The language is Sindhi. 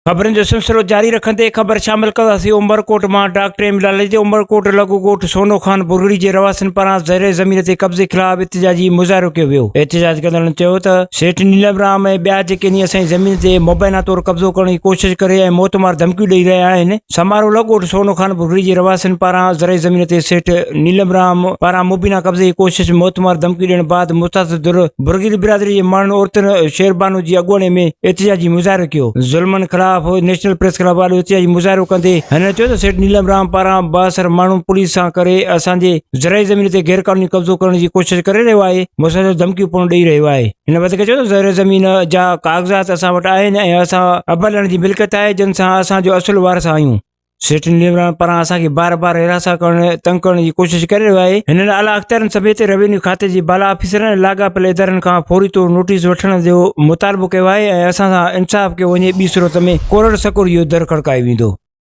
خبرن جو سلسلو جاري رکندي خبر شامل ڪنداسين عمرڪوٽ مان ڊاڪٽر ايم لالي جي عمرڪوٽ لڳ ڳوٺ سونو خان برڙي جي رهواسين پاران زرعي زمين تي قبضي خلاف احتجاجي مظاهرو ڪيو ويو. احتجاج ڪندڙن چيو ته سيٺ نيلم رام ۽ ٻيا جيڪي ني اسان جي زمين تي مبينا طور قبضو ڪرڻ جي ڪوشش ڪري ۽ موتمار ڌمڪيون ڏئي رهيا آهن. سمارو لڳ ڳوٺ سونو خان برڙي جي رهواسين پاران زرعي زمين تي سيٺ نيلم رام پاران مبينا قبضي جي ڪوشش موتمار ڌمڪيون ڏيڻ بعد متاثر ڌر برگيل برادري جي ماڻهن عورتن شيربانو جي اڳواڻي ۾ احتجاجي مظاهرو ڪيو. ظلمن خلاف نيشنل پريس ڪلب آڏو احتجاجي مظاهرو ڪندي هنن چيو ته سيٺ نيلم رام پاران بااثر ماڻهو پوليس سان ڪري اسان جي زرعي زمين تي غيرقانوني قبضو ڪرڻ جي ڪوشش ڪري رهيو آهي مسلسل ڌمڪيون پڻ ڏئي رهيو آهي. هن وڌيڪ چيو ته زرعي زمين جا ڪاغذات اسان وٽ آهن ۽ اسان ابلڻ جي ملڪيت آهي جن سان اسان جو اصل وارث آهيون. سيٺ نيلم پاران اسان کي بار بار هراسان ڪرڻ تنگ ڪرڻ جي ڪوشش ڪري رهيو آهي. هنن اعليٰ اختيارين سميت روينيو کاتي جي بالا آفيسرن ۽ لاڳاپيل ادارن کان فوري طور نوٽيس وٺڻ جو مطالبو ڪيو آهي ۽ اسان سان انصاف ڪيو وڃي ٻي صورت ۾ ڪورٽ سڪوري جو در کڙڪايو ويندو.